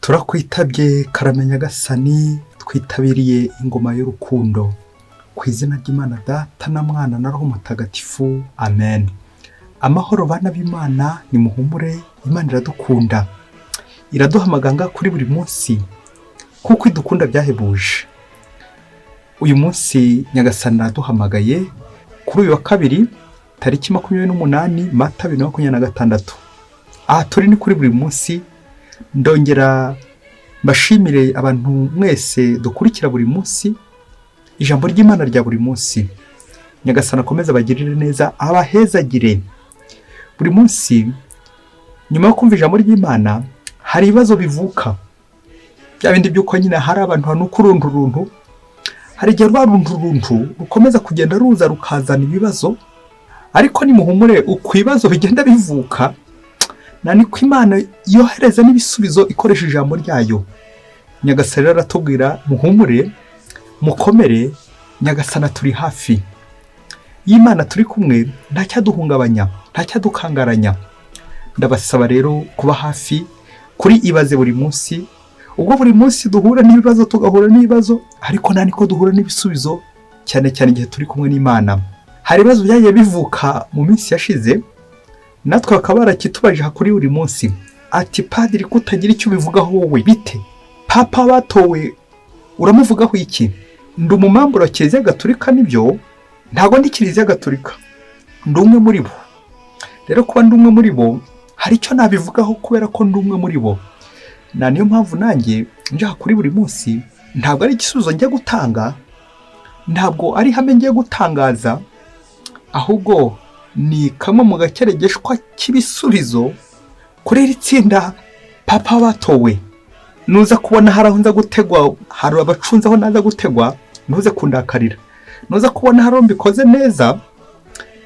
Turakwitabye karame Nyagasani, twitabiriye ingoma y'urukundo. Ku izina ry'Imana Data na Mwana na Roho Mutagatifu, amen. Amahoro bana b'Imana, nimuhumure, Imana iradukunda. Iraduhamaganga kuri buri munsi kuko idukunda byahebuje. Uyu munsi Nyagasani araduhamagaye kuri uyu wa kabiri tariki 28 Mata 2026. Aha turi ni kuri buri munsi, ndongera mbashimire abantu mwese dukurikira buri munsi ijambo ry'Imana rya buri munsi. Nyagasani akomeze abagirire neza, abahezagire. Buri munsi nyuma yo kumva ijambo ry'Imana hari ibibazo bivuka, bya bindi by'uko nyine hari abantu hanuka urunturuntu. Hari igihe rwa runturuntu rukomeza kugenda ruza rukazana ibibazo, ariko nimuhumure, uko ibibazo bigenda bivuka na niko Imana yohereza n'ibisubizo ikoresha ijambo ryayo. Nyagasani rero aratubwira: muhumure, mukomere, Nyagasani turi hafi. Iyo Imana turi kumwe ntacyaduhungabanya, ntacyadukangaranya. Ndabasaba rero kuba hafi kuri Ibaze buri munsi. Ubwo buri munsi duhura n'ibibazo, tugahura n'ibibazo, ariko nta niko duhura n'ibisubizo, cyane cyane igihe turi kumwe n'Imana. Hari ibibazo byagiye bivuka mu minsi yashize, natwe bakaba barakitubajije kuri buri munsi, ati: "Padiri, kutagira icyo ubivugaho wowe bite? Papa batowe uramuvugaho iki?" Ndi umumamburo wa Kiliziya Gatolika nibyo, ntabwo ndi Kiliziya Gatolika, ndi umwe muri bo. Rero kuba ndi umwe muri bo hari icyo nabivugaho kubera ko ndi umwe muri bo. Na niyo mpamvu nanjye njya kuri buri munsi. Ntabwo ari igisubizo njya gutanga, ntabwo ari ihame ngiye gutangaza, ahubwo ni kamwe mu gakeregeshwa k'ibisubizo kuri iri tsinda papa batowe. Nuza kubona hari aho nza gutegwa, hari abacunze aho naza gutegwa, ntuze kundakarira. Nuza kubona hari aho mbikoze neza,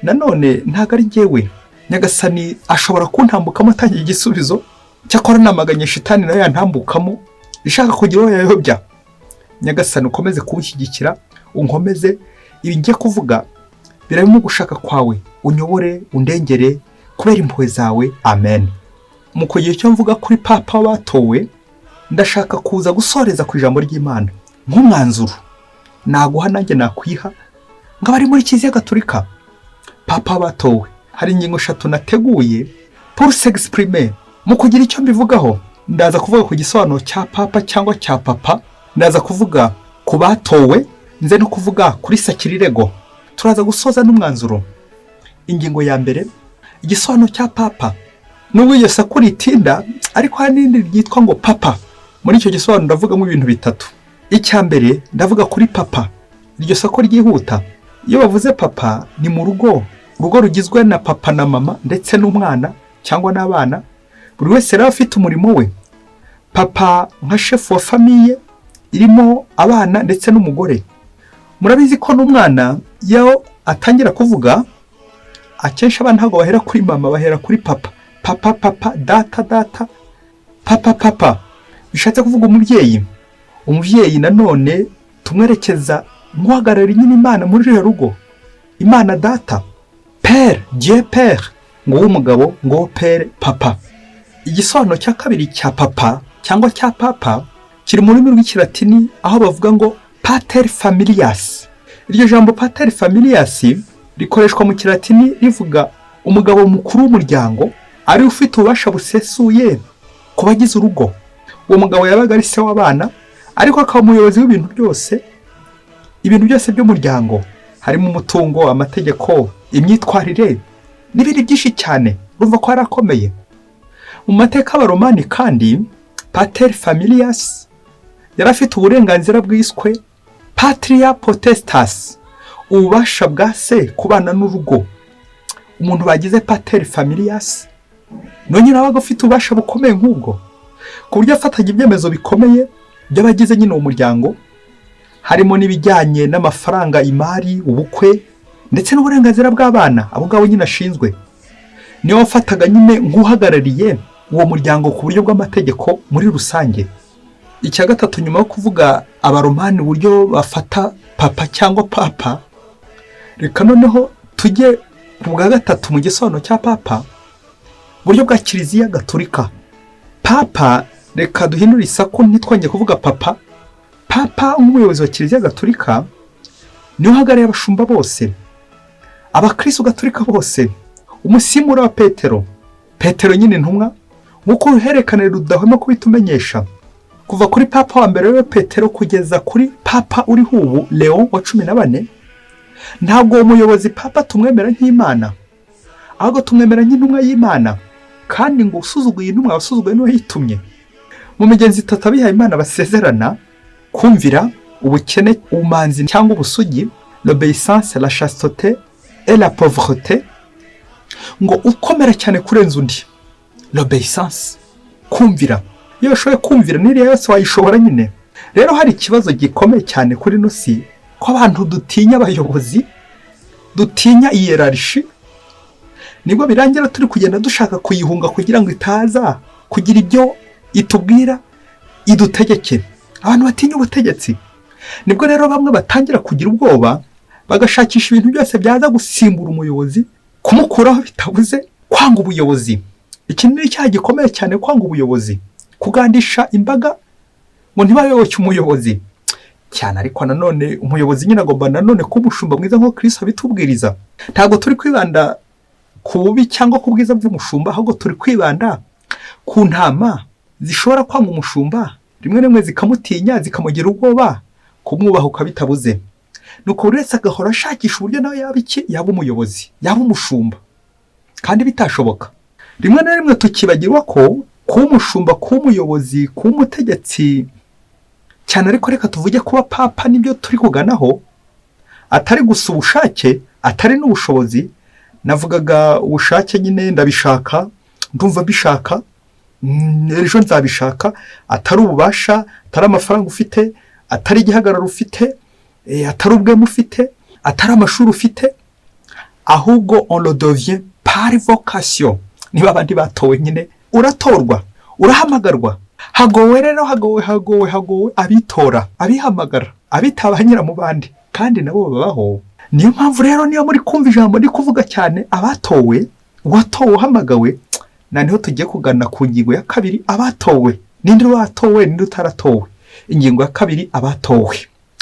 nanone ntabwo ari njyewe. Nyagasani ashobora kuntambukamo atangira igisubizo. Cyakora namaganye shitani nayo yantambukamo ishaka kugira uwo yayobya. Nyagasani, ukomeze kunshyigikira, unkomeze. Ibi ngiye kuvuga birabimo gushaka kwawe, unyobore, undengere kubera impuhwe zawe, amen. Mu kugira icyo mvuga kuri papa batowe, ndashaka kuza gusoreza ku ijambo ry'Imana nk'umwanzuro naguha, nanjye nakwiha ngo abari muri Kiliziya Gatolika. Papa batowe, hari ingingo eshatu nateguye pour s'exprimer. Mu kugira icyo mbivugaho, ndaza kuvuga ku gisobanuro cya papa cyangwa cya papa, ndaza kuvuga ku batowe, nze no kuvuga kuri sakirirego. Turaza gusoza n'umwanzuro. Ingingo ya mbere, igisobanuro cya papa. Nubwo iryo saku ritinda, ariko hari n'irindi ryitwa ngo papa. Muri icyo gisobanuro ndavugamo ibintu bitatu. Icya mbere, ndavuga kuri papa, iryo sako ryihuta. Iyo bavuze papa ni mu rugo, urugo rugizwe na papa na mama ndetse n'umwana cyangwa n'abana. Buri wese rero afite umurimo we. Papa nka shefu wa famille irimo abana ndetse n'umugore. Murabizi ko n'umwana iyo atangira kuvuga, akenshi abana ntabwo bahera kuri mama, bahera kuri papa. Papa, papa, data, data, papa, papa bishatse kuvuga umubyeyi. Umubyeyi nanone tumwerekeza nk'uhagarariye nyine Imana muri ruriya rugo, Imana Data, Père, Dieu Père. Ngo w'umugabo, ngo père, papa. Igisobanuro cya kabiri cya papa cyangwa cya papa kiri mu rurimi rw'Ikilatini, aho bavuga ngo pater familias. Iryo jambo pater familias rikoreshwa mu Kilatini rivuga umugabo mukuru w'umuryango, ari ufite ububasha busesuye ku bagize urugo. Uwo mugabo yabaga ari se w'abana, ariko akaba umuyobozi w'ibintu byose, ibintu byose by'umuryango, harimo umutungo, amategeko, imyitwarire n'ibindi byinshi cyane. Urumva ko yari akomeye. Mu mateka y'Abaromani kandi, pater familias yari afite uburenganzira bwiswe patria potestas, ububasha bwa se kubana n'urugo. Umuntu bagize pater familias nonyine abaga afite ububasha bukomeye nk'ubwo, ku buryo afataga ibyemezo bikomeye by'abagize nyine uwo muryango, harimo n'ibijyanye n'amafaranga, imari, ubukwe ndetse n'uburenganzira bw'abana, abo ngabo nyine ashinzwe. Niwe wafataga nyine nk'uhagarariye uwo muryango ku buryo bw'amategeko muri rusange. Icya gatatu, nyuma yo kuvuga Abaromani uburyo bafata papa cyangwa papa, reka noneho tujye ku bwa gatatu mu gisobanuro cya papa, uburyo bwa Kiliziya Gatolika. Papa Reka duhindure isaku, ntitwongere kuvuga papa. Papa nk'umuyobozi wa Kiliziya Gatolika niwe uhagarariye abashumba bose, abakirisitu gatolika bose, umusimbura wa Petero. Petero nyine intumwa, nk'uko uruhererekane rudahwema kubitumenyesha, kuva kuri papa wa mbere we Petero kugeza kuri papa uriho ubu, Leon wa 14. Ntabwo uwo muyobozi papa tumwemera nk'Imana, ahubwo tumwemera nk'intumwa y'Imana. Kandi ngo usuzuguye intumwa wasuzuguye n'uwo yitumye. Mu migenzo itatu abihaye Imana basezerana, kumvira, ubukene, ubumanzi cyangwa ubusugi, l'obéissance, la chasteté et la pauvreté, ngo ukomera cyane kurenza undi, l'obéissance, kumvira. Iyo washoboye kumvira, n'iriya yose wayishobora nyine. Rero hari ikibazo gikomeye cyane kuri ino si, ko abantu dutinya abayobozi, dutinya hiérarchie. Nibwo birangira turi kugenda dushaka kuyihunga kugira ngo itaza kugira ibyo itubwira, idutegeke. Abantu batinya ubutegetsi. Nibwo rero bamwe batangira kugira ubwoba, bagashakisha ibintu byose byaza gusimbura umuyobozi, kumukuraho bitabuze kwanga ubuyobozi. Iki ni icyaha gikomeye cyane, kwanga ubuyobozi, kugandisha imbaga ngo ntibayoboke umuyobozi cyane. Ariko nanone umuyobozi nyine agomba nanone kuba umushumba mwiza nk'uko Kristo abitubwiriza. Ntabwo turi kwibanda ku bubi cyangwa ku bwiza bw'umushumba, ahubwo turi kwibanda ku ntama zishobora kwanga umushumba, rimwe na rimwe zikamutinya, zikamugira ubwoba, kumwubahuka bitabuze. Nuko buri wese agahora ashakisha uburyo nawe yaba iki? Yaba umuyobozi, yaba umushumba, kandi bitashoboka. Rimwe na rimwe tukibagirwa ko kuba umushumba, kuba umuyobozi, kuba umutegetsi cyane, ariko reka tuvuge kuba papa nibyo turi kuganaho, atari gusa ubushake, atari n'ubushobozi. Navugaga ubushake nyine, ndabishaka, ndumva mbishaka, ejo nzabishaka. Atari ububasha, atari amafaranga ufite, atari igihagararo ufite, atari ubwema ufite, atari amashuri ufite, ahubwo on le devient par vocation. Niba abandi batowe nyine, uratorwa, urahamagarwa. Hagowe rero, hagowe, hagowe, hagowe abitora, abihamagara, abitaba mu bandi, kandi nabo babaho. Niyo mpamvu rero niyo muri kumva ijambo ndi kuvuga cyane abatowe, uwatowe, uhamagawe, na niho tugiye kugana ku ngingo ya kabiri: abatowe. Ninde watowe, ninde utaratowe? Ingingo ya kabiri, abatowe,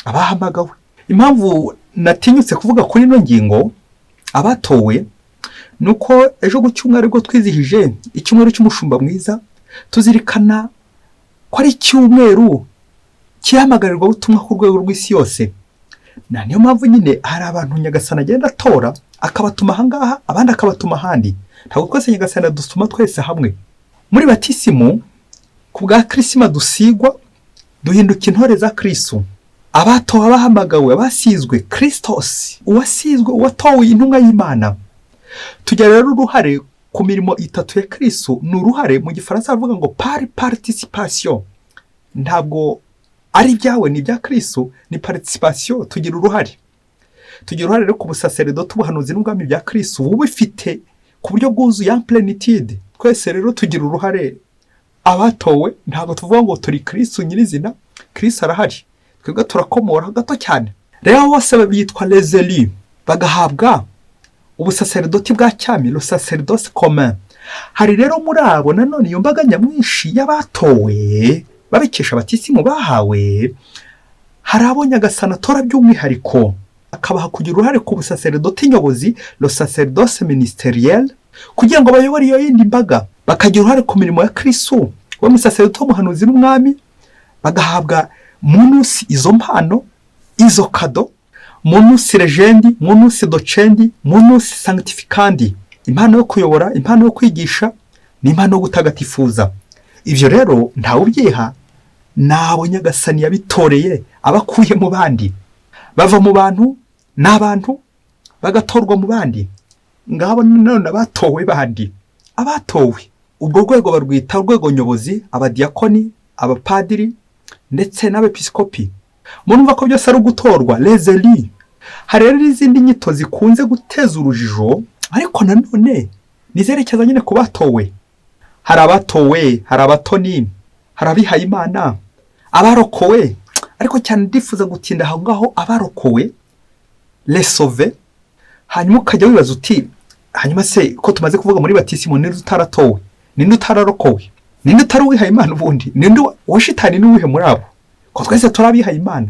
abahamagawe. Impamvu natinyutse kuvuga kuri ino ngingo, abatowe, ni uko ejo ku cyumweru aribwo twizihije icyumweru cy'umushumba mwiza, tuzirikana ko ari icyumweru cy'ihamagarirwa butumwa ku rwego rw'isi yose. Na niyo mpamvu nyine hari abantu Nyagasani agenda atora, akabatuma ahangaha, abandi akabatuma ahandi. Ntabwo twese Nyagasani adutuma twese hamwe. Muri batisimu, ku bwa kirisima dusigwa, duhinduka intore za Kirisitu, abatowe, abahamagawe, abasizwe, Kirisitosi, uwasizwe, uwatowe, intumwa y'Imana. Tugira rero uruhare ku mirimo itatu ya Kirisitu. Ni uruhare, mu Gifaransa bavuga ngo par participation. Ntabwo ari ibyawe, ni ibya Kirisitu, ni participation. Tugira uruhare, tugira uruhare rero ku busaseredoti, ubuhanuzi n'ubwami bya Kirisitu bubifite ku buryo bwuzuye, en plénitude. Twese rero tugira uruhare, abatowe. Ntabwo tuvuga ngo turi Kirisitu nyirizina. Kirisitu arahari, twebwe turakomora gato cyane. Rero bose bitwa les élus, bagahabwa ubusaseredoti bwa cyami, le sacerdoce commun. Hari rero muri abo nanone, iyo mbaga nyamwinshi y'abatowe babikesha batisimu bahawe, hari abo Nyagasani atora by'umwihariko, akabaha kugira uruhare ku busaseredoti nyobozi, le sacerdoce ministériel, kugira ngo bayobore iyo yindi mbaga, bakagira uruhare ku mirimo ya Kirisitu we musaseredoti, w'umuhanuzi n'umwami. Bagahabwa munus izo mpano, izo cadeaux, munus legendi, munus docendi, munus sanctificandi, impano yo kuyobora, impano yo kwigisha n'impano yo gutagatifuza. Ibyo rero ntawe ubyiha, nabo Nyagasani yabitoreye, abakuye mu bandi. Bava mu bantu n'abantu, bagatorwa mu bandi. Ngabo nanone abatowe bandi, abatowe, urwo rwego barwita urwego nyobozi, abadiyakoni, abapadiri ndetse n'abepiskopi. Murumva ko byose ari ugutorwa, les élus. Hari rero n'izindi nyito zikunze guteza urujijo, ariko nanone nizerekeza nyine ku batowe. Hari abatowe, hari abatoni, hari abihayimana, abarokowe. Ariko cyane ndifuza gutinda aho ngaho, abarokowe, les sauvés. Hanyuma ukajya wibaza uti: hanyuma se ko tumaze kuvuga muri batisimu, ninde utaratowe, ninde utararokowe? Ninde utari uwihaye Imana ubundi? Ninde wa shitani ni uwuhe muri abo, ko twese turi abihaye Imana?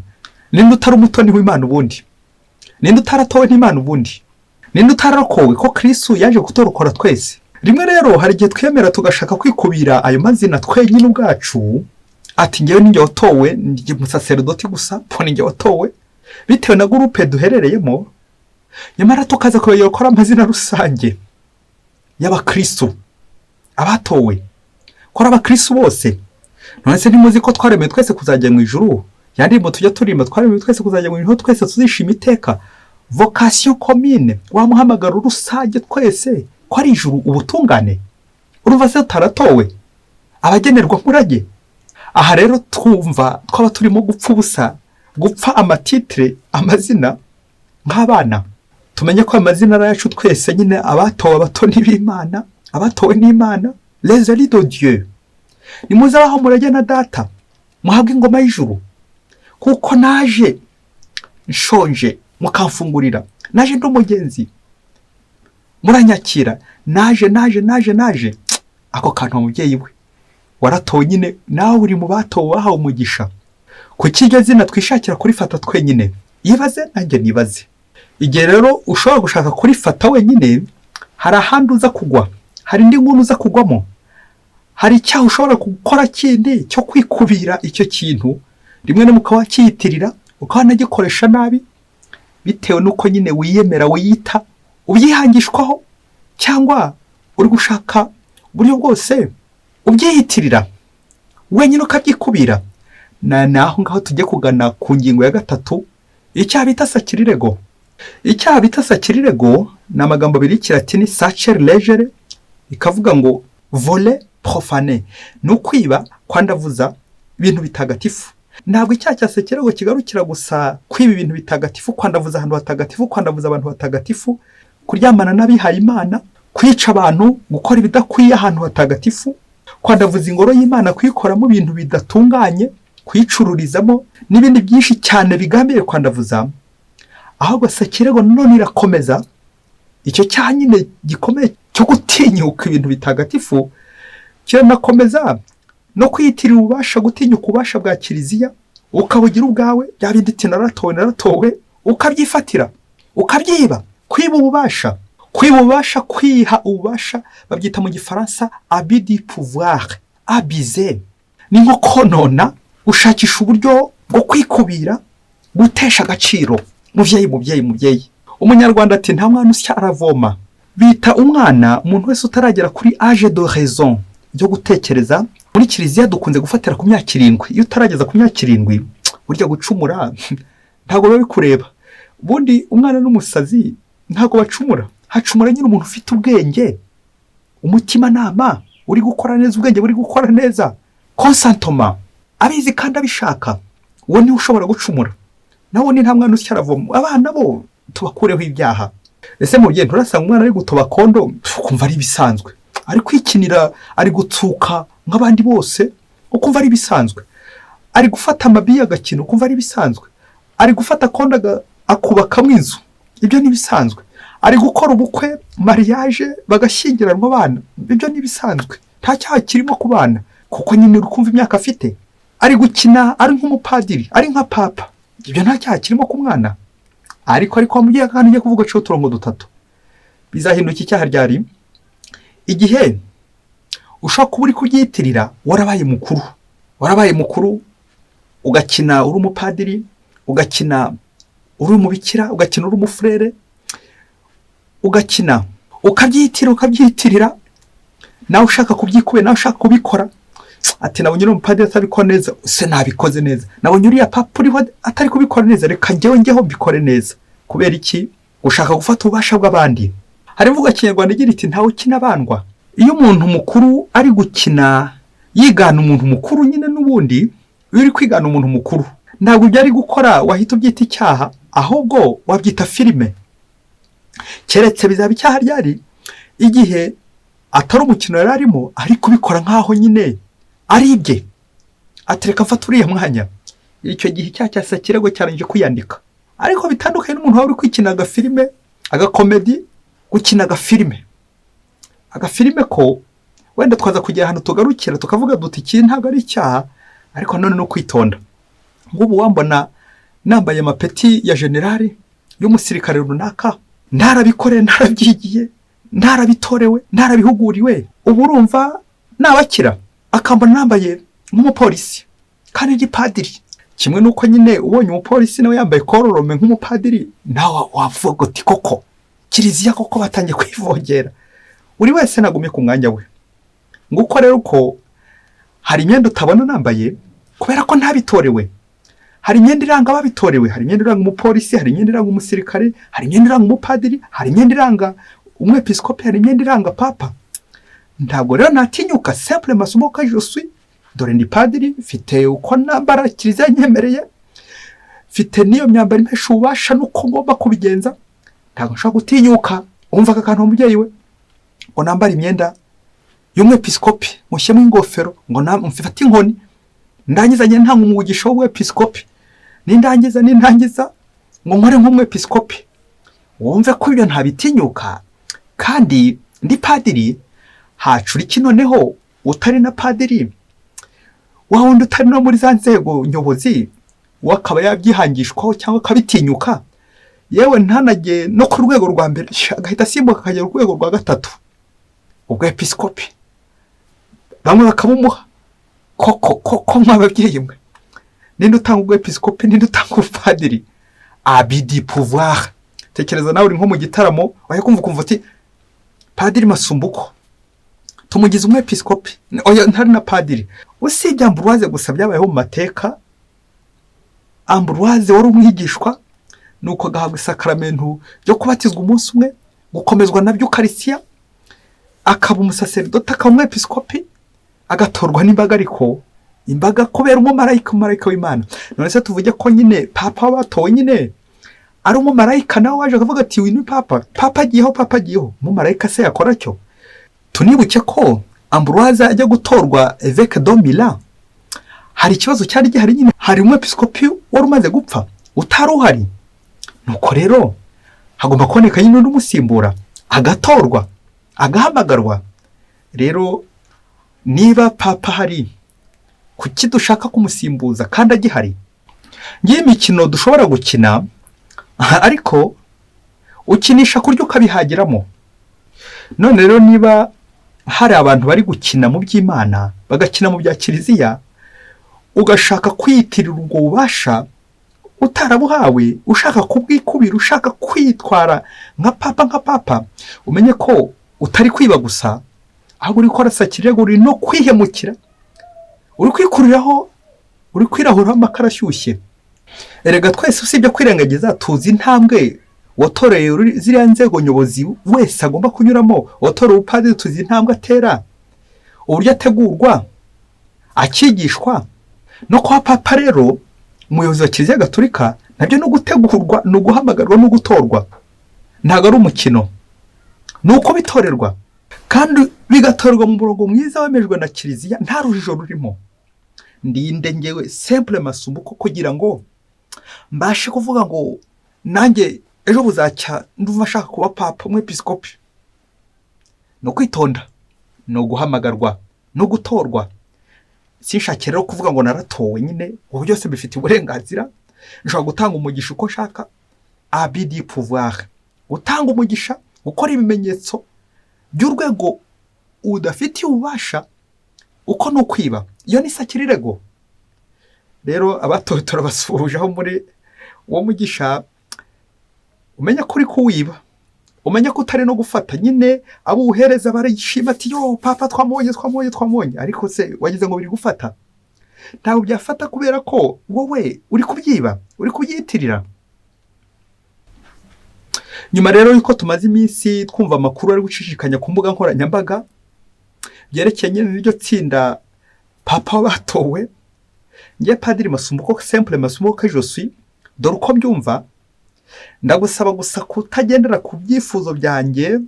Ninde utari umutoni w'Imana ubundi? Ninde utaratowe n'Imana ubundi? Ninde utararokowe, ko Kristu yaje kuturokora twese? Rimwe rero hari igihe twemera tugashaka kwikubira ayo mazina twenyine ubwacu, ati: "Ngewe ninjye watowe, ndi umusaserodoti gusa, po ninjye watowe," bitewe na groupe duherereyemo. Nyamara tukaza kubegera ko ari amazina rusange y'abakristu abatowe, ko ari abakristu bose. None se ntimuzi ko twaremewe twese kuzajya mu ijuru? Ya ndirimbo tujya turimba, twaremewe twese kuzajya mu ijuru, twese tuzishima iteka. Vocation commune, wa muhamagaro rusange twese, ko ari ijuru, ubutungane. Urumva se tutaratowe, abagenerwa murage? Aha rero twumva twaba turimo gupfa ubusa, gupfa ama titre, amazina nk'abana. Tumenye ko amazina ari ayacu twese nyine, abatowe, abatoni b'Imana, abatowe n'Imana, les élus de Dieu. Nimuze abaho murage na Data, muhabwe ingoma y'ijuru, kuko naje nshonje mukamfungurira, naje ndi umugenzi muranyakira, naje, naje, naje, naje. Ako kantu, mubyeyi we, waratowe nyine, nawe uri mu batowe, bahawe umugisha. Kuki iryo zina twishakira kurifata twenyine? Yibaze, nanjye nibaze. Igihe rero ushobora gushaka kurifata wenyine, hari ahandi uza kugwa, hari indi nguni uza kugwamo, hari icyaha ushobora gukora kindi cyo kwikubira icyo kintu, rimwe na rimwe ukaba wakiyitirira, ukaba wanagikoresha nabi, bitewe n'uko nyine wiyemera, wiyita, ubyihangishwaho, cyangwa uri gushaka uburyo bwose ubyiyitirira wenyine, ukabyikubira. Na aho ngaho tujye kugana ku ngingo ya gatatu, icyaha bita sakirirego. Icyaha bita sakirirego ni amagambo abiri y'ikilatini, sacer legere, ikavuga ngo voler, profaner, ni ukwiba, kwandavuza ibintu bitagatifu. Ntabwo icyaha cya sakirirego kigarukira gusa kwiba ibintu bitagatifu, kwandavuza ahantu hatagatifu, kwandavuza abantu hatagatifu, kuryamana n'abihaye Imana, kwica abantu, gukora ibidakwiye ahantu hatagatifu, kwandavuza ingoro y'Imana, kuyikoramo ibintu bidatunganye, kuyicururizamo n'ibindi byinshi cyane bigambiriye kwandavuza. Ahubwo sakirego nanone irakomeza, icyo cyaha nyine gikomeye cyo gutinyuka ibintu bitagatifu, kiranakomeza no kwiyitirira ububasha, gutinyuka ububasha bwa kiliziya ukabugira ubwawe, bya bindi uti: "Naratowe, naratowe," ukabyifatira, ukabyiba, kwiba ububasha, kwiba ububasha, kwiha ububasha, babyita mu Gifaransa abus du pouvoir, abuser ni nko konona, gushakisha uburyo bwo kwikubira, gutesha agaciro. Mubyeyi, mubyeyi, mubyeyi, Umunyarwanda ati: "Nta mwana usya aravoma." Bita umwana umuntu wese utaragera kuri âge de raison, yo gutekereza. Muri kiliziya dukunze gufatira ku myaka 7. Iyo utarageza ku myaka 7, burya gucumura ntabwo biba bikureba. Ubundi umwana n'umusazi ntabwo bacumura. Hacumura nyine umuntu ufite ubwenge, umutimanama uri gukora neza, ubwenge buri gukora neza, consentement, abizi kandi abishaka. Uwo niwe ushobora gucumura. Nawe ni nta mwana usya aravoma. Abana bo tubakureho ibyaha. Ese mubyeyi, nturasanga umwana ari gutoba kondo ukumva ari ibisanzwe, ari kwikinira, ari gutsuka nk'abandi bose, ukumva ari ibisanzwe, ari gufata amabiye agakina, ukumva ari ibisanzwe, ari gufata kondo akubakamo inzu, ibyo ni ibisanzwe, ari gukora ubukwe, mariage, bagashyingiranwa abana, ibyo ni ibisanzwe, nta cyaha kirimo ku bana, kuko nyine uri kumva imyaka afite, ari gukina ari nk'umupadiri, ari nka papa, ibyo nta cyaha kirimo ku mwana. Ariko wamubwiye kandi ugiye kuvuga aciye uturongo dutatu. Bizahinduka icyaha ryari? Igihe ushobora kuba uri kubyitirira warabaye mukuru, warabaye mukuru, ugakina uri umupadiri, ugakina uri umubikira, ugakina uri umufurere, ugakina ukabyitirira, ukabyitirira nawe ushaka kubyikubira, nawe ushaka kubikora, ati: "Nabonye uriya mupadiri atabikora neza, se nabikoze neza? Nabonye uriya papa uriho atari kubikora neza, reka njyewe njyeho mbikore neza." Kubera iki? Ushaka gufata ububasha bw'abandi. Hari imvugo ya Kinyarwanda igira iti: "Ntawe ukina abandwa." Iyo umuntu mukuru ari gukina yigana umuntu mukuru nyine, n'ubundi iyo uri kwigana umuntu mukuru, ntabwo ibyo ari gukora wahita ubyita icyaha, ahubwo wabyita filime. Keretse bizaba icyaha ryari? Igihe atari umukino yari arimo, ari kubikora nk'aho nyine ari ibye, atereka mfata uriya mwanya. Icyo gihe icyaha cya sakirego cyarangije kwiyandika. Ariko bitandukanye n'umuntu waba uri kwikina agafilime, agakomedi, gukina agafilime ko wenda ni nk'umukino, Wenda twaza kugera ahantu tugarukira tukavuga duti iki ntabwo ari icyaha, ariko none no kwitonda. Nk'ubu wambona nambaye amapeti ya generali, y'umusirikare runaka, ntarabikoreye, ntarabyigiye, ntarabitorewe, ntarabihuguriwe, ubu urumva nabakira akambona nambaye nk'umupolisi kandi ndi padiri? Kimwe n'uko nyine ubonye umupolisi nawe yambaye col romain nk'umupadiri, nawe wavuga uti koko kiliziya koko batangiye kwivogera. Buri wese nagumye ku mwanya we. Nguko rero uko hari imyenda utabona nambaye kubera ko ntabitorewe. Hari imyenda iranga ababitorewe, hari imyenda iranga umupolisi, hari imyenda iranga umusirikare, hari imyenda iranga umupadiri, hari imyenda iranga umwepisikopi, hari imyenda iranga papa. Ntabwo rero natinyuka, simple Masumbuko que je suis, dore ndi padiri, mfite uko nambara kiliziya nyemereye, mfite n'iyo myambaro impesha ububasha n'uko ngomba kubigenza. Ntabwo nshobora gutinyuka, wumva aka kantu umubyeyi we, ngo nambare imyenda y'umwepisikopi, mushyemo ingofero, ngo mfate inkoni, ndangiza njye ntanga umugisha w'umwepisikopi, nindangiza ngo nkore nk'umwepisikopi. Wumve ko ibyo ntabitinyuka kandi ndi padiri. Hacura iki noneho utari na padiri, wa wundi utari no muri za nzego nyobozi, we akaba yabyihangishwaho cyangwa akabitinyuka, yewe ntanajye no ku rwego rwa mbere, agahita asimbuka akagera ku rwego rwa gatatu, ubwepisikopi, bamwe bakabumuha. Koko koko mw'ababyeyi mwe, ninde utanga ubwepisikopi? Ninde utanga ubupadiri? Abus de pouvoir. Tekereza nawe uri nko mu gitaramo, wajya kumva ukumva uti Padiri Masumbuko tumugize umwepisikopi. Oya, ntari na padiri. Usibye Ambroise gusa, byabayeho mu mateka. Ambroise wari umwigishwa, nuko agahabwa isakaramentu ryo kubatizwa umunsi umwe, gukomezwa na by'ukarisiya, akaba umusaseridoti, akaba umwepisikopi, agatorwa n'imbaga, ariko imbaga kubera umumarayika, umumarayika w'Imana. None se tuvuge ko nyine papa batowe nyine ari umumarayika, nawe waje akavuga ati uyu ni papa, papa agiyeho, papa agiyeho? Umumarayika se yakora cyo? Tunibuke ko Ambroise ajya gutorwa évêque de Milan, hari ikibazo cyari gihari nyine, hari umwepisikopi wari umaze gupfa utari uhari. Nuko rero hagomba kuboneka nyine undi umusimbura, agatorwa, agahamagarwa. Rero niba papa hari, kuki dushaka kumusimbuza kandi agihari? Ngiyi imikino dushobora gukina, ariko ukinisha kurya ukabihagiramo. None rero niba hari abantu bari gukina mu by'Imana, bagakina mu bya kiliziya, ugashaka kwiyitirira ubwo bubasha utarabuhawe, ushaka kubwikubira, ushaka kwitwara nka papa, nka papa, umenye ko utari kwiba gusa, ahubwo uri gukora sacrilège, uri no kwihemukira, uri kwikuriraho, uri kwirahuraho amakara ashyushye. Erega twese, usibye kwirengagiza, tuzi intambwe watoreye ziriya nzego nyobozi wese agomba kunyuramo. Uwatoreye ubupadiri tuzi intambwe atera, uburyo ategurwa, akigishwa. No kwa papa rero, umuyobozi wa Kiliziya Gatolika, nabyo ni ugutegurwa, ni uguhamagarwa, ni ugutorwa. Ntabwo ari umukino, ni uko bitorerwa kandi bigatorerwa mu murongo mwiza wemejwe na kiliziya, nta rujijo rurimo. Ndinde ngewe simple Masumbuko kugira ngo mbashe kuvuga ngo nanjye ejo buzacya ndumva ashaka kuba papa, umwepisikopi? Ni ukwitonda, ni uguhamagarwa, ni ugutorwa. Sinshake rero kuvuga ngo naratowe nyine, ubu byose mbifitiye uburenganzira, nshobora gutanga umugisha uko nshaka. Abus de pouvoir, gutanga umugisha, gukora ibimenyetso by'urwego udafitiye ububasha, uko ni ukwiba, iyo ni sacrilège. Rero abatowe turabasuhuje aho muri. Uwo mugisha umenya ko uri kuwiba, umenya ko utari no gufata nyine. Abo uwuhereza barishima ati yo, papa twamubonye, twamubonye, twamubonye. Ariko se wagize ngo biri gufata? Ntabwo byafata, kubera ko wowe uri kubyiba, uri kubyiyitirira. Nyuma rero y'uko tumaze iminsi twumva amakuru ari gucicikanya ku mbuga nkoranyambaga byerekeye nyine n'iryo tsinda papa batowe, ngiye Padiri Masumbuko, simple Masumbuko je suis, dore uko mbyumva. Ndagusaba gusa kutagendera ku byifuzo byanjye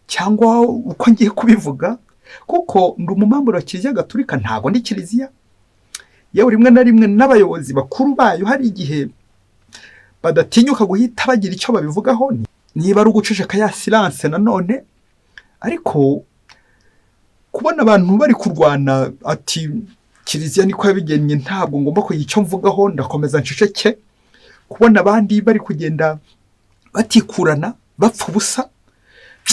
cyangwa uko ngiye kubivuga, kuko ndi umumamburo wa Kiliziya Gatolika, ntabwo ndi kiliziya. Yewe, rimwe na rimwe n'abayobozi bakuru bayo hari igihe badatinyuka guhita bagira icyo babivugaho, niba ari uguceceka ya silence nanone. Ariko Kubona abantu bari kurwana, ati Kiliziya niko yabigennye, ntabwo ngomba kugira icyo mvugaho, ndakomeza nceceke. Kubona abandi bari kugenda batikurana, bapfa ubusa,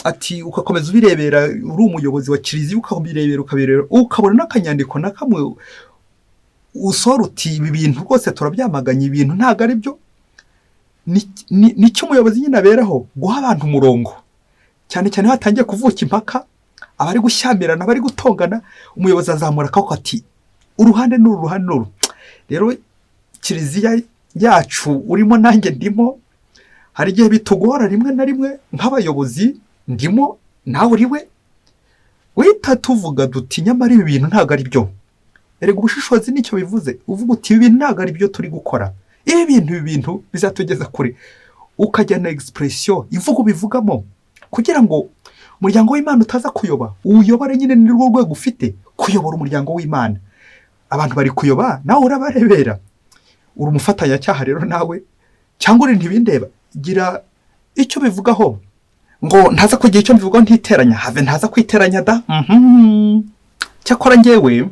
ati ugakomeza ubirebera, uri umuyobozi wa kiliziya, ukabirebera, ukabirebera, ukabona n'akanyandiko na kamwe usohora uti ibi bintu rwose turabyamaganye, ibintu ntabwo ari byo. Nicyo umuyobozi nyine aberaho, guha abantu umurongo, cyane cyane iyo hatangiye kuvuka impaka, abari gushyamirana, abari gutongana, umuyobozi azamura akaboko ati uruhande n'uru, uruhande n'uru. Rero kiliziya yacu urimo, nanjye ndimo, hari igihe bitugora rimwe na rimwe nk'abayobozi, ndimo nawe uriwe, wita tuvuga duti nyamara ibi bintu ntabwo ari byo. Erega ubushishozi nicyo bivuze, uvuga uti ibi bintu ntabwo ari byo turi gukora, ibi bintu bizatugeza kure, ukajyana expression, imvugo ubivugamo, kugira ngo umuryango w'Imana utaza kuyoba. Uwuyobore nyine, ni rwo rwego ufite, kuyobora umuryango w'Imana. Abantu bari kuyoba, nawe urabarebera, uri umufatanyacyaha rero nawe, cyangwa uri ntibindeba, gira icyo bivugaho. Ngo ntaza kugira icyo mbivugaho, ntiteranya, have ntaza kwiteranya da. Cyakora njyewe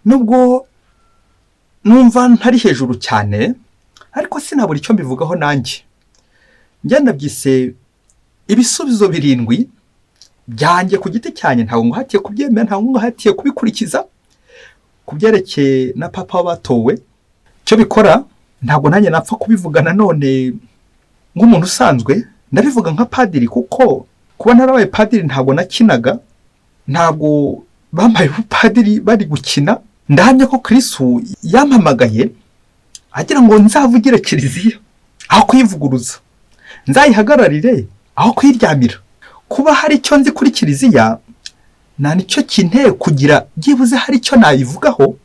nubwo numva ntari hejuru cyane, ariko sinabura icyo mbivugaho nanjye. Njye nabyise ibisubizo 7 byanjye ku giti cyanjye, ntabwo nguhatiye kubyemera, ntabwo nguhatiye kubikurikiza. Ku byerekeye na papa w'abatowe, icyo bikora ntabwo nanjye napfa kubivuga nanone nk'umuntu usanzwe, ndabivuga nka padiri, kuko kuba narabaye padiri ntabwo nakinaga, ntabwo bambaye ubupadiri bari gukina. Ndahamya ko Kirisitu yampamagaye agira ngo nzavugire kiliziya aho kuyivuguruza, nzayihagararire aho kuyiryamira. Kuba hari icyo nzi kuri kiliziya, nta nicyo kinteye kugira byibuze hari icyo nayivugaho,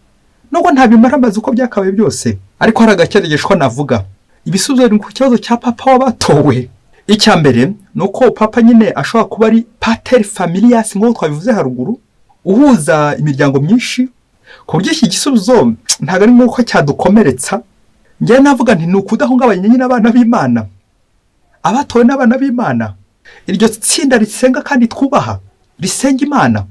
nubwo ntabimara amaze uko byakabaye byose, ariko hari agakeregeshwa navuga. Ibisubizo ni ku kibazo cya papa w'abatowe. Icya mbere ni uko papa nyine ashobora kuba ari pater familias, nk'uko twabivuze haruguru, uhuza imiryango myinshi, ku buryo iki gisubizo ntabwo ari nk'uko cyadukomeretsa. Njyewe navuga nti ni ukudahungabanya nyine abana b'Imana, abatowe n'abana b'Imana, iryo tsinda risenga kandi twubaha, risenga Imana.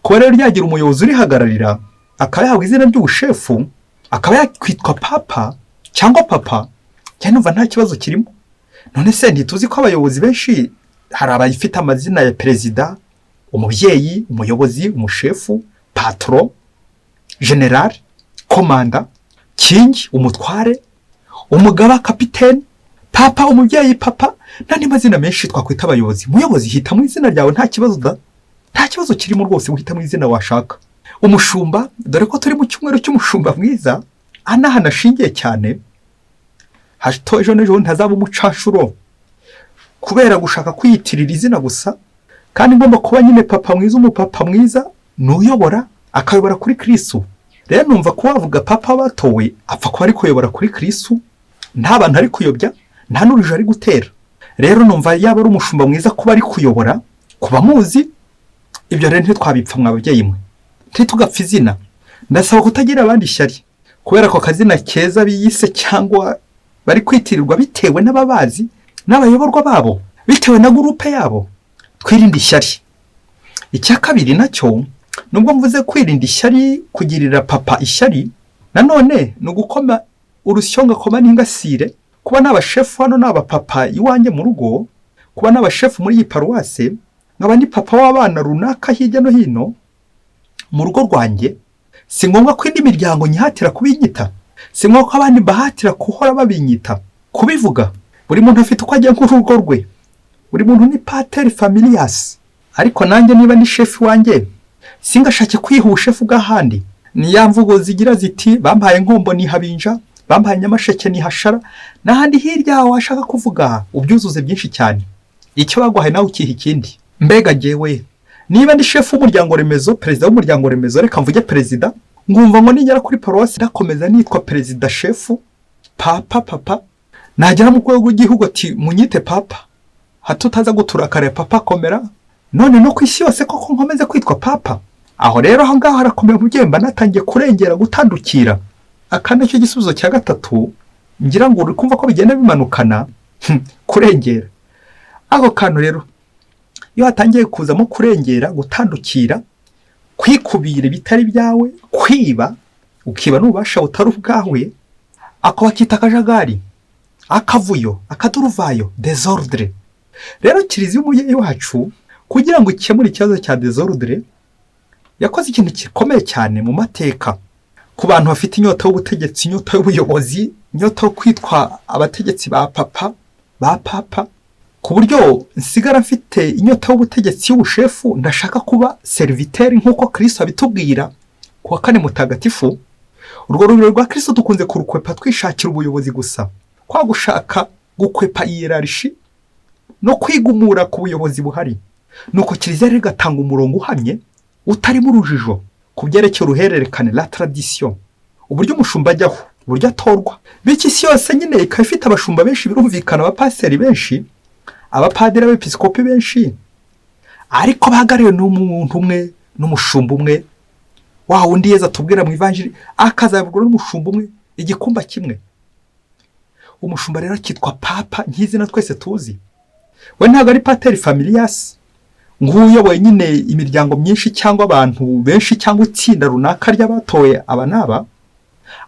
Kuba rero ryagira umuyobozi urihagararira, akaba yahabwa izina ry'ubushefu, akaba yakwitwa papa cyangwa papa, cyane numva nta kibazo kirimo. None se ntituzi ko abayobozi benshi hari abayifite amazina ya perezida, umubyeyi, umuyobozi, umushefu, patron, général, komanda, kingi, umutware, umugaba, kapitene, papa, umubyeyi, papa, n'andi mazina menshi twakwita abayobozi. Muyobozi, hitamo izina ryawe, nta kibazo da, nta kibazo kirimo rwose, uhitamo izina washaka. Umushumba, dore ko turi mu cyumweru cy'umushumba mwiza, aha ni ahantu ashingiye cyane, hato ejo n'ejo bundi ntazaba umucashuro kubera gushaka kwiyitirira izina gusa. Kandi ngomba kuba nyine papa mwiza, umupapa mwiza ni uyobora, akayobora kuri Kirisitu. Rero numva kuba wavuga papa batowe, apfa kuba ari kuyobora kuri Kirisitu, nta bantu ari kuyobya, nta n'urujijo ari gutera. Rero numva yaba ari umushumba mwiza kuba ari kuyobora ku bamuzi. Ibyo rero ntitwabipfa, mwa babyeyi mwe, ntitugapfa izina. Ndasaba kutagira abandi ishyari kubera ako kazina keza biyise cyangwa bari kwitirirwa, bitewe n'ababazi n'abayoborwa babo, bitewe na groupe yabo. Twirinde ishyari. Icya kabiri nacyo, nubwo mvuze kwirinda ishyari, kugirira papa ishyari nanone ni ugukoma urusyo ngakoma n'ingasire. Kuba n'abashefu hano, n'abapapa iwanjye mu rugo, kuba n'abashefu muri iyi paruwase, nkaba ni papa w'abana runaka hirya no hino mu rugo rwanjye, si ngombwa ko indi miryango nyihatira kubinyita, si ngombwa ko abandi bahatira guhora babinyita, kubivuga. Buri muntu afite uko agenga urugo rwe, buri muntu ni pater familias. Ariko nanjye niba ni shefu wanjye, singashake kwiha ubushefu bw'ahandi. Ni ya mvugo zigira ziti bampaye Nkombo nihabinja, bampaye Nyamasheke nihashara, n'ahandi hirya washaka kuvuga ubyuzuze byinshi cyane. Icyo baguhaye nawe ukiha ikindi. Mbega jyewe niba ndi shefu w'umuryango remezo, perezida w'umuryango remezo, reka mvuge perezida, ngumva ngo nigera kuri paruwasi ndakomeza nitwa perezida, shefu, papa, papa, nagera mu rwego rw'igihugu ati munyite papa, hato utaza guturakarira papa, komera, none no ku isi yose koko nkomeze kwitwa papa. Aho rero, aho ngaho harakomeye umubyeyi, mba natangiye kurengera, gutandukira. Aka nicyo gisubizo cya gatatu, ngira ngo uri kumva ko bigenda bimanukana. Kurengera ako kantu rero. Iyo hatangiye kuzamo kurengera, gutandukira, kwikubira ibitari byawe, kwiba, ukiba n'ububasha butari ubwawe, ako bakita akajagari, akavuyo, akaduruvayo, désordre. Rero Kiliziya umubyeyi wacu, kugira ngo ikemure ikibazo cya désordre, yakoze ikintu gikomeye cyane mu mateka. Ku bantu bafite inyota y'ubutegetsi, inyota y'ubuyobozi, inyota yo kwitwa abategetsi ba papa, ba papa, ku buryo nsigara mfite inyota y'ubutegetsi, y'ubushefu, ndashaka kuba serviteur nk'uko Kirisito abitubwira ku wa Kane Mutagatifu. Urwo rubiro rwa Kirisito dukunze kurukwepa twishakira ubuyobozi gusa, kwa gushaka gukwepa hiérarchie no kwigumura ku buyobozi buhari. Nuko Kiliziya rero igatanga umurongo uhamye utarimo urujijo ku byerekeye uruhererekane, la tradition, uburyo umushumba ajyaho, uburyo atorwa. Bityo isi yose nyine ikaba ifite abashumba benshi, birumvikana, abapasiteri benshi, abapadiri, abepiskopi benshi, ariko bahagarariwe n'umuntu umwe, n'umushumba umwe, wa wundi Yezu atubwira mu Ivanjiri, akazayoborwa n'umushumba umwe, igikumba kimwe. Umushumba rero akitwa papa, nk'izina twese tuzi. We ntabwo ari pater familias, nk'uyoboye nyine imiryango myinshi cyangwa abantu benshi cyangwa itsinda runaka ry'abatowe aba n'aba,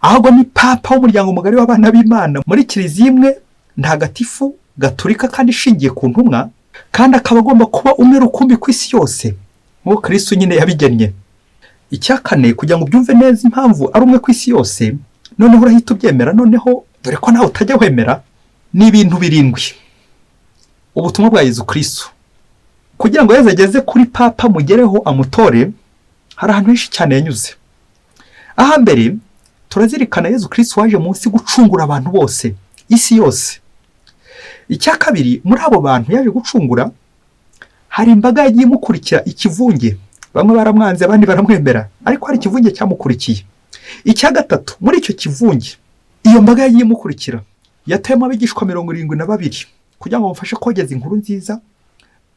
ahubwo ni papa w'umuryango mugari w'abana b'Imana muri Kiliziya imwe ntagatifu gaturika kandi ishingiye ku ntumwa, kandi akaba agomba kuba umwe rukumbi ku isi yose nk'uko Kirisitu nyine yabigennye. Icya kane, kugira ngo ubyumve neza impamvu ari umwe ku isi yose, noneho urahita ubyemera noneho, dore ko nawe utajya wemera, ni ibintu birindwi. Ubutumwa bwa Yezu Kirisitu, kugira ngo Yezu ageze kuri papa, mugereho amutore, hari ahantu henshi cyane yanyuze. Ahambere turazirikana Yezu Kirisitu waje munsi gucungura abantu bose, isi yose. Icya kabiri, muri abo bantu yaje gucungura hari imbaga yagiye imukurikira, ikivunge. Bamwe baramwanze, abandi baramwemera, ariko hari ikivunge cyamukurikiye. Icya gatatu, muri icyo kivunge, iyo mbaga yagiye imukurikira, yateyemo abigishwa 72 kugira ngo bamufashe kogeza inkuru nziza,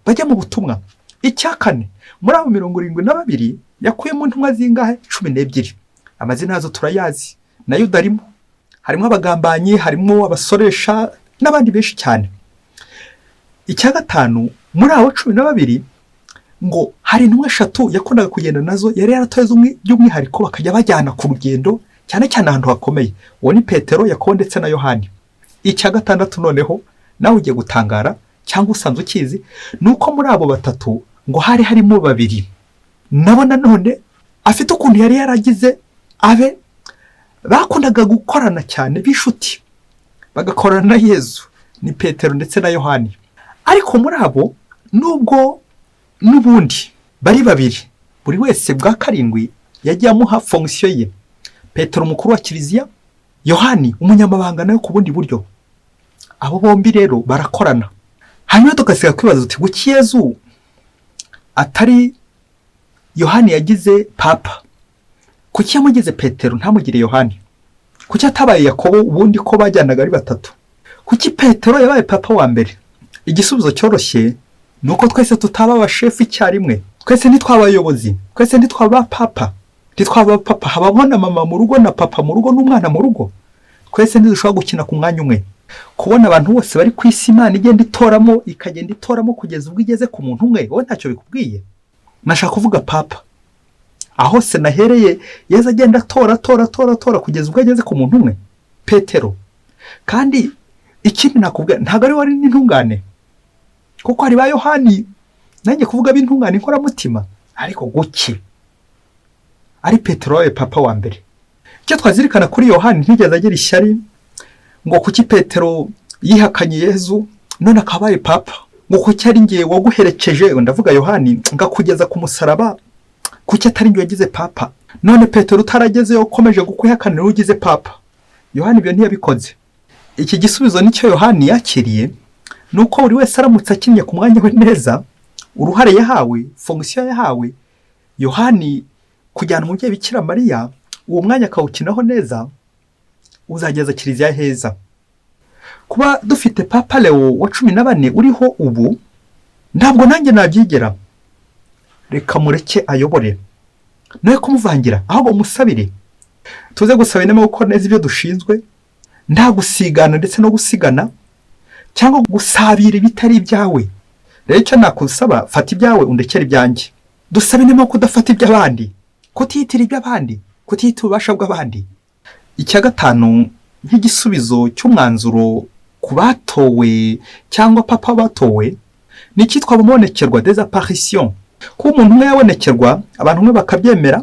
bajye mu butumwa. Icya kane, muri abo 72 yakuyemo intumwa zingahe? 12. Amazina yazo turayazi, na Yuda arimo. Harimo abagambanyi, harimo abasoresha n'abandi benshi cyane. Icya gatanu, muri abo 12 ngo hari intumwa eshatu yakundaga kugenda nazo, yari yaratoye by'umwihariko, bakajya bajyana ku rugendo, cyane cyane ahantu hakomeye. Uwo ni Petero, Yakobo ndetse na Yohani. Icya gatandatu noneho, nawe ugiye gutangara cyangwa usanzwe ukizi, ni uko muri abo batatu ngo hari harimo babiri nabo nanone afite ukuntu yari yaragize abe, bakundaga gukorana cyane b'inshuti, bagakorana na Yezu, ni Petero ndetse na Yohani. Ariko muri abo, nubwo n'ubundi bari babiri, buri wese bwa karindwi yagiye amuha fonction ye: Petero umukuru wa Kiliziya, Yohani umunyamabanga nawe ku bundi buryo. Abo bombi rero barakorana. Hanyuma tugasiga kwibaza uti: kuki Yezu atari Yohani yagize papa? Kuki yamugize Petero ntamugire Yohani? Kuki atabaye Yakobo ubundi ko bajyanaga ari batatu? Kuki Petero yabaye papa wa mbere? Igisubizo cyoroshye ni uko twese tutaba abashefu icyarimwe, twese ntitwaba abayobozi, twese ntitwaba papa, ntitwaba papa. Habamo na mama mu rugo na papa mu rugo n'umwana mu rugo. Twese ntidushobora gukina ku mwanya umwe. Kubona abantu bose bari ku isi, Imana igenda itoramo, ikagenda itoramo kugeza ubwo igeze ku muntu umwe, wowe ntacyo bikubwiye? Nashaka kuvuga papa. Aho se nahereye, Yezu agenda atora, atora, atora, atora kugeza ubwo ageze ku muntu umwe, Petero. Kandi ikindi nakubwira, ntabwo ari wari n'intungane, kuko hari ba Yohani, nanjye kuvuga b'intungane, inkoramutima, ariko guki ari Petero wabaye papa wa mbere? Icyo twazirikana kuri Yohani, ntigeze agira ishyari ngo kuki Petero yihakanye Yezu none akaba abaye papa, ngo kuki ari ngewe waguherekeje, ndavuga Yohani, ngakugeza ku musaraba, kuki atari njye wagize papa, none Petero utaragezeyo ukomeje kukwihakanira ugize papa? Yohani ibyo ntiyabikoze. Iki gisubizo nicyo Yohani yakiriye, ni uko buri wese aramutse akinnye ku mwanya we neza, uruhare yahawe, fonction yahawe, Yohani kujyana umubyeyi Bikira Mariya, uwo mwanya akawukinaho neza, uzageza Kiliziya heza. Kuba dufite Papa Leo wa 14 uriho ubu, ntabwo nanjye nabyigera. Reka mureke ayobore, nawe kumuvangira, ahubwo musabire. Tuze gusaba inema gukora neza ibyo dushinzwe, nta gusigana ndetse no gusigana cyangwa gusabira ibitari ibyawe. Rero icyo nakusaba, fata ibyawe undekere ibyanjye. Dusabe inema kudafata iby'abandi, kutiyitira iby'abandi, kutiyitira ububasha bw'abandi. Icya gatanu, nk'igisubizo cy'umwanzuro ku batowe cyangwa papa batowe, ni icyitwa bubonekerwa, des apparitions. Kuba umuntu umwe yabonekerwa, abantu umwe bakabyemera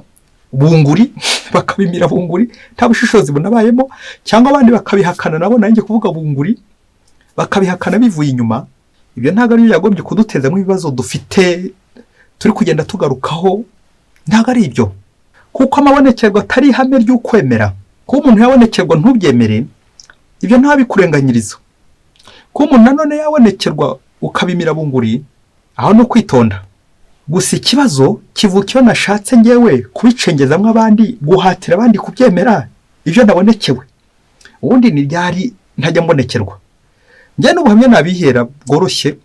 bunguri, bakabimira bunguri, nta bushishozi bunabayemo, cyangwa abandi bakabihakana nabo, nanjye kuvuga bunguri, bakabihakana bivuye inyuma, ibyo ntabwo ari byo byagombye kudutezamo ibibazo dufite turi kugenda tugarukaho. Ntabwo ari ibyo, kuko amabonekerwa atari ihame ry'ukwemera. Kuba umuntu yabonekerwa ntubyemere, ibyo ntabikurenganyiriza. Kuba umuntu nanone yabonekerwa ukabimira bunguri, aho ni ukwitonda gusa. Ikibazo kivuka iyo nashatse ngewe kubicengezamo abandi, guhatira abandi kubyemera ibyo nabonekewe. Ubundi ni ryari ntajya mbonekerwa? Njye n'ubuhamya nabihera bworoshye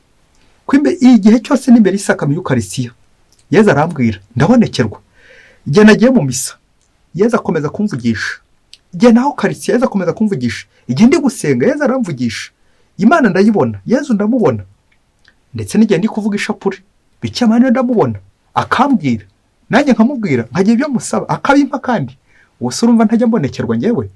ko igihe cyose n'imbere y'isakame y'Ukarisitiya, Yezu arambwira, ndabonekerwa. Igihe nagiye mu misa, Yezu akomeza kumvugisha. Igihe naho Ukarisitiya, Yezu akomeza kumvugisha. Igihe ndi gusenga, Yezu aramvugisha. Imana ndayibona, Yezu ndamubona. Ndetse n'igihe ndi kuvuga ishapure, Bikira Mariya ndamubona, akambwira, nanjye nkamubwira, nkagira ibyo musaba akabimpa. Kandi ubu se urumva ntajya mbonekerwa ngewe?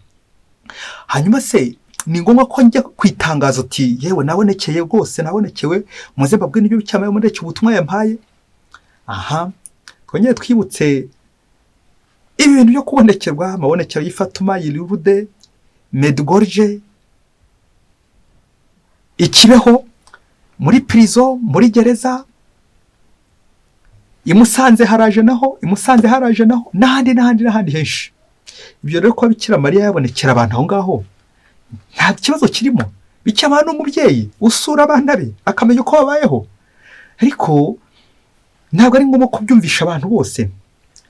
Hanyuma se ni ngombwa ko njya ku itangazo uti: "Yewe, nabonekeye rwose, nabonekewe, muze mbabwire n'ibyo Bikira Mariya yambonekeye, ubutumwa yampaye"? Aha twongere twibutse ibi bintu byo kubonekerwa, amabonekero y'i Fatuma, y'i Lourdes, Medjugorje, i Kibeho muri prison, muri gereza, i Musanze haraje naho, i Musanze haraje naho, n'ahandi n'ahandi n'ahandi henshi. Ibyo rero, kuba Bikira Mariya yabonekera abantu aho ngaho, nta kibazo kirimo. Bikira Mariya ni umubyeyi usura abana be, akamenya uko babayeho, ariko ntabwo ari ngombwa kubyumvisha abantu bose.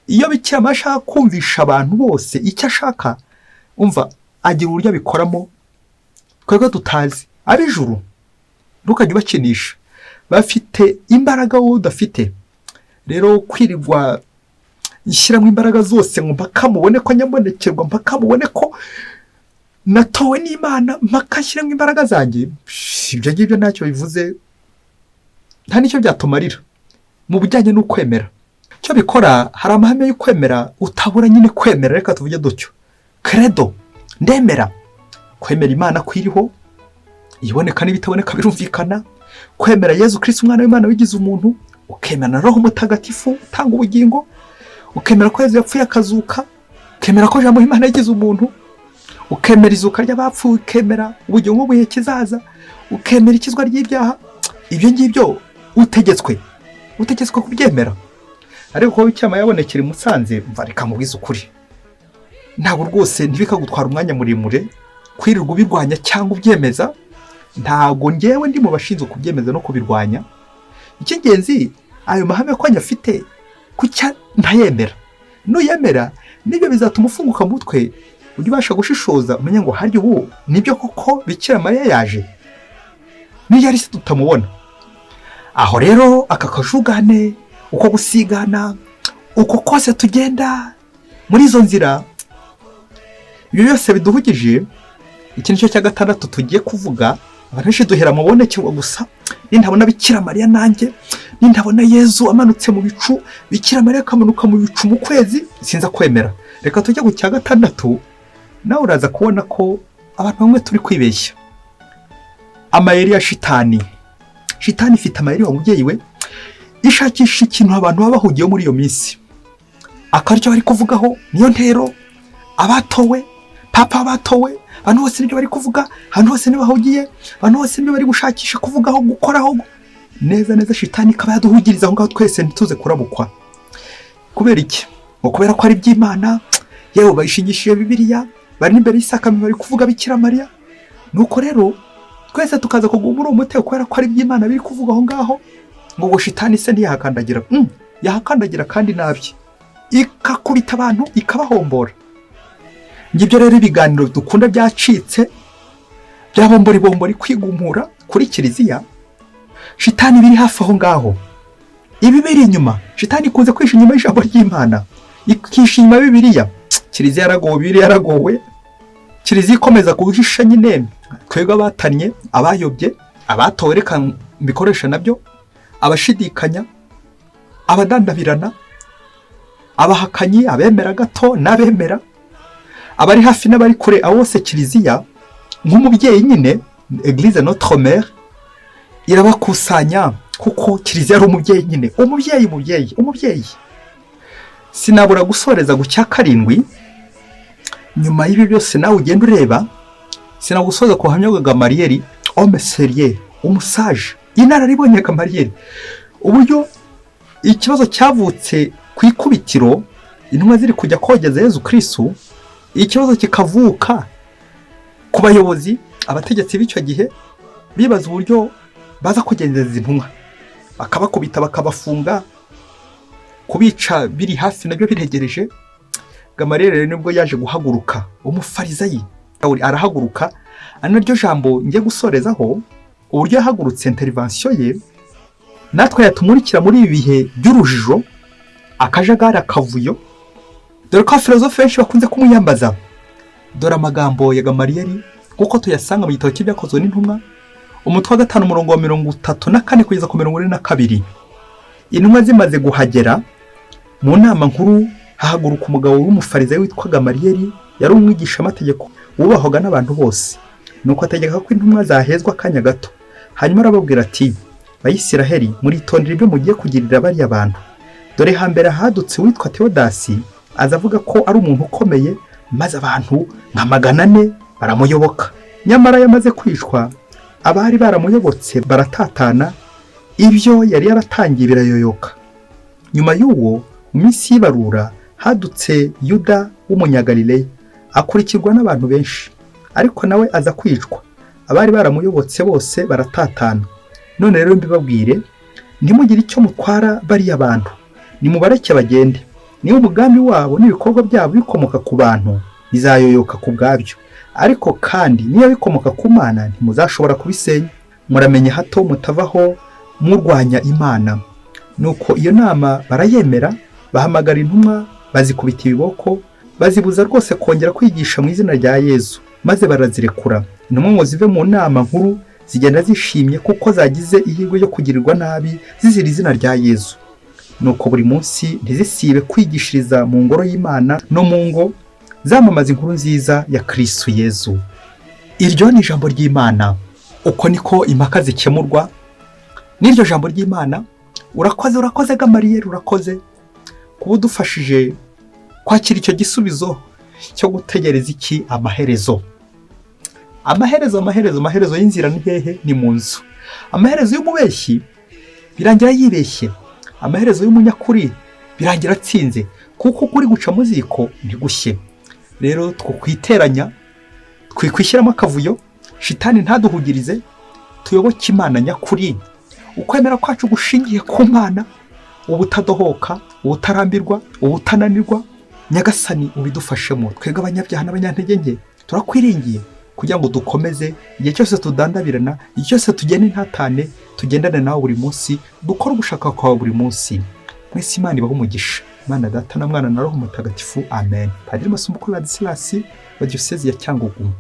Iyo Bikira Mariya ashaka kumvisha abantu bose icyo ashaka, umva, agira uburyo abikoramo twebwe tutazi. Ab'ijuru ntukajye ubakinisha, bafite imbaraga wowe udafite. Rero kwirirwa nshyiramo imbaraga zose ngo mpaka mubone ko nyabonekerwa, mpaka mubone ko natowe n'Imana, mpaka nshyiramo imbaraga zanjye, ibyo ngibyo ntacyo bivuze, nta n'icyo byatumarira mu bijyanye n'ukwemera. Icyo bikora, hari amahame yo kwemera utabura nyine kwemera. Reka tuvuge dutyo: credo, ndemera, kwemera Imana ko iriho, iboneka n'ibitaboneka, birumvikana. Kwemera Yezu Kirisitu, umwana w'Imana wigize umuntu, ukemera na Roho Mutagatifu utanga ubugingo, ukemera ko Yezu yapfuye akazuka, ukemera ko Jambo Imana yigize umuntu, ukemera izuka ry'abapfuye, ukemera ubugingo bw'igihe kizaza, ukemera ikizwa ry'ibyaha. Ibyo ngibyo utegetswe kubyemera. Ariko kuba Bikira yabonekera i Musanze, mva, reka mubwize ukuri, ntabwo rwose, ntibikagutwara umwanya muremure kwirirwa ubirwanya cyangwa ubyemeza. Ntabwo ngewe ndi mu bashinzwe kubyemeza no kubirwanya. Icy'ingenzi, ayo mahame ko nyafite, kuki ntayemera? Nuyemera, nibyo bizatuma ufunguka mu mutwe, ujye ubasha gushishoza, umenye ngo: "Harya ubu nibyo koko Bikira Mariya yaje? Niyo ari se tutamubona?" Aho rero aka kajugane, uko gusigana, uko kose tugenda muri izo nzira, ibyo byose biduhugije, iki nicyo cya gatandatu tugiye kuvuga. Abantu benshi duhera mu bonekerwa gusa. Nintabona Bikira Mariya nanjye, nintabona Yezu amanutse mu bicu, Bikira Mariya akamanuka mu bicu mu kwezi, sinza kwemera. Reka tujye ku cya gatandatu, nawe uraza kubona ko abantu bamwe turi kwibeshya. Amayeri ya shitani. Shitani ifite amayeri, wa mubyeyi we. Ishakisha ikintu abantu baba bahugiyeho muri iyo minsi, akaba aricyo bari kuvugaho. Niyo ntero, abatowe, papa batowe, abantu bose nibyo bari kuvuga, abantu bose nibo bahugiye, abantu bose nibyo bari gushakisha kuvugaho, gukoraho neza neza. Shitani ikaba yaduhugiriza aho ngaho twese, ntituze kurabukwa. Kubera iki? Ngo kubera ko ari iby'Imana, yewe bayishingishije Bibiliya, bari n'imbere y'isakame, bari kuvuga Bikira Mariya. Nuko rero twese tukaza kuguma muri uwo mutego kubera ko ari iby'Imana biri kuvuga aho ngaho. Ngo shitani se ntiyahakandagira? Yahakandagira kandi nabi, ikakubita abantu, ikabahombora. Ngibyo rero ibiganiro dukunda byacitse bya bombori bombori, kwigumura kuri kiliziya. Shitani biri hafi aho ngaho, ibi biri inyuma. Shitani ikunze kwisha inyuma y'ijambo ry'Imana, ikisha inyuma ya Bibiliya. Kiliziya yaragowe, Bibiliya yaragowe. Kiliziya ikomeza guhisha nyine twebwe abatannye, abayobye, abatowe, reka mbikoresha nabyo. Abashidikanya, abadandabirana, abahakanyi, abemera gato n'abemera, abari hafi n'abari kure, abo bose Kiliziya nk'umubyeyi nyine, Église notre mère, irabakusanya, kuko Kiliziya ari umubyeyi nyine, umubyeyi, umubyeyi, umubyeyi. Sinabura gusoreza ku cya karindwi. Nyuma y'ibi byose nawe ugenda ureba, sinagusoza ku buhamya bwa Gamariyeri, homme sérieux, umu sage, inararibonye Gamariyeri, uburyo ikibazo cyavutse ku ikubitiro intumwa ziri kujya kogeza Yezu Kirisitu, ikibazo kikavuka ku bayobozi, abategetsi b'icyo gihe, bibaza uburyo baza kugenzereza intumwa, bakabakubita, bakabafunga, kubica biri hafi nabyo biregereje. Gamariyeri rero nibwo yaje guhaguruka, umufarizayi arahaguruka, ari naryo jambo ngiye gusorezaho, uburyo yahagurutse, intervention ye natwe yatumurikira muri ibi bihe by'urujijo, akajagari, akavuyo, dore ko abafilozofe benshi bakunze kumwiyambaza. Dore amagambo ya Gamariyeri nk'uko tuyasanga mu gitabo cy'Ibyakozwe n'Intumwa, umutwe wa 5, umurongo wa 34 kugeza ku 42. Intumwa zimaze guhagera mu nama nkuru, hahaguruka umugabo w'umufarizayi witwa Gamariyeri, yari umwigishamategeko wubahwaga n'abantu bose. Nuko ategeka ko intumwa zahezwa akanya gato, hanyuma arababwira ati: "Bayisiraheli, muritondera ibyo mugiye kugirira bariya bantu. Dore hambere hadutse uwitwa Teodasi, aza avuga ko ari umuntu ukomeye, maze abantu nka 400 baramuyoboka. Nyamara yamaze kwicwa, abari baramuyobotse baratatana, ibyo yari yaratangiye birayoyoka. Nyuma y'uwo, mu minsi y'ibarura, hadutse Yuda w'Umunyagalileya, akurikirwa n'abantu benshi, ariko nawe aza kwicwa, abari baramuyobotse bose baratatana. None rero mbibabwire, ntimugire icyo mutwara bariya bantu, nimubareke bagende. Niba umugambi wabo n'ibikorwa byabo bikomoka ku bantu, bizayoyoka ku bwabyo, ariko kandi niba bikomoka ku Mana, ntimuzashobora kubisenya. Muramenye hato mutavaho murwanya Imana." Nuko iyo nama barayemera, bahamagara intumwa, bazikubita ibiboko, bazibuza rwose kongera kwigisha mu izina rya Yezu, maze barazirekura. Intumwa ngo zive mu nama nkuru zigenda zishimye, kuko zagize ihirwe ryo kugirirwa nabi zizira izina rya Yezu. Nuko buri munsi ntizisibe kwigishiriza mu ngoro y'Imana no mu ngo, zamamaza inkuru nziza ya Kirisitu Yezu. Iryo ni ijambo ry'Imana. Uko niko impaka zikemurwa n'iryo jambo ry'Imana. Urakoze, urakoze Gamariyeri, urakoze kuba udufashije kwakira icyo gisubizo cyo gutegereza iki? Amaherezo, amaherezo, amaherezo, amaherezo y'inzira ni hehe? Ni mu nzu. Amaherezo y'umubeshyi birangira yibeshye, amaherezo y'umunyakuri birangira atsinze, kuko ukuri guca mu ziko ntigushye. Rero twokwiteranya, twikwishyiramo akavuyo, shitani ntaduhugirize, tuyoboke Imana nyakuri. Ukwemera kwacu gushingiye ku Mana, ubutadohoka, ubutarambirwa, ubutananirwa. Nyagasani, ubidufashemo twebwe abanyabyaha n'abanyantege nke, turakwiringiye kugira ngo dukomeze igihe cyose tudandabirana, igihe cyose tugenda intatane, tugendane nawe buri munsi, dukore ugushaka kwawe buri munsi. Mwese Imana ibahe umugisha, Imana Data na Mwana na Roho Mutagatifu. Amen. Padiri Masumbuko Ladislas wa Diyosezi ya Cyangugu.